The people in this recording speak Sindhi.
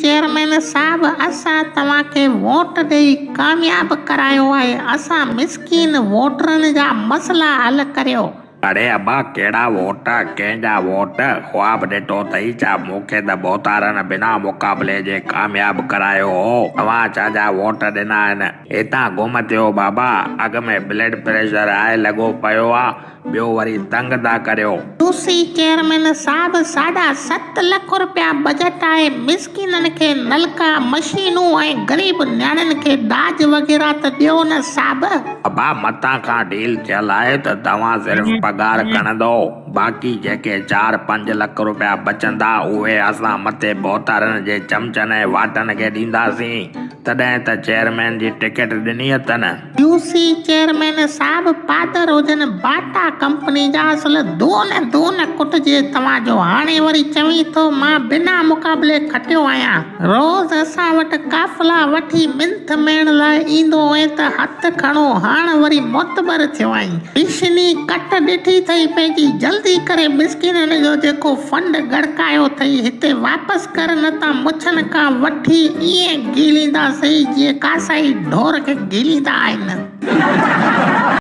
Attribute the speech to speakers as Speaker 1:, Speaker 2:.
Speaker 1: چيئرمين صاحب اسان توهان کي ووٽ ڏئي ڪامياب ڪرايو آهي اسان مسڪين ووٽرن جا مسئلا حل ڪريو.
Speaker 2: اڙي ابا ڪهڙا ووٽ ڪنهن جا ووٽ خواب ڏٺو اٿئي ڇا مون کي ته ڀوتارن بنا مقابلي جي ڪامياب ڪرايو هو توهان ڇا جا ووٽ ڏنا آهن. هتان گم ٿيو بابا اڳ ۾ بلڊ پريشر هاء لڳو پيو آ ٻيو وري تنگ ٿا ڪريو.
Speaker 1: يوسي چيئرمين صاحب ساڍا 7 لک روپيا بجيٽ آهي مسڪينن کي نلڪا مشينون ۽ غريب نياڻين کي ڏاج وغيره ته ڏيو نه صاحب.
Speaker 2: ابا متان کان ڊيل ٿيل آهي ته توهان صرف پگهار کڻندو باقي جيڪي 4 5 لک روپيا بچندا اهي اسان مٿي ڀوتارن جي چمچن ۽ واٽن کي ڏينداسين تڏهن ته چيئرمين جي ٽڪيٽ ڏني اٿن.
Speaker 1: يو سي چيئرمين صاحب پادر هجن باٽا ڪمپني جا اصل دون دون ڪٽجي توهان جو هاڻي وري چوين ٿو مان بنا مقابلي کٽيو آهيان روز اسان وٽ قافلا وٺي منٿ ميڻ لاء ايندو هئين ته هٿ کڻو هاڻ وري معتبر ٿيو آهين پشني ڪٽ ڏٺي ٿئي پنهنجي جلدي ڪري مسڪينن جو جيڪو فنڊ ڳڙڪايو ٿئي هتي واپس ڪر نه ته مڇن کان وٺي ائين گهيلينداسين جيئن ڪاسائي ڍور کي گهيليندا آهن.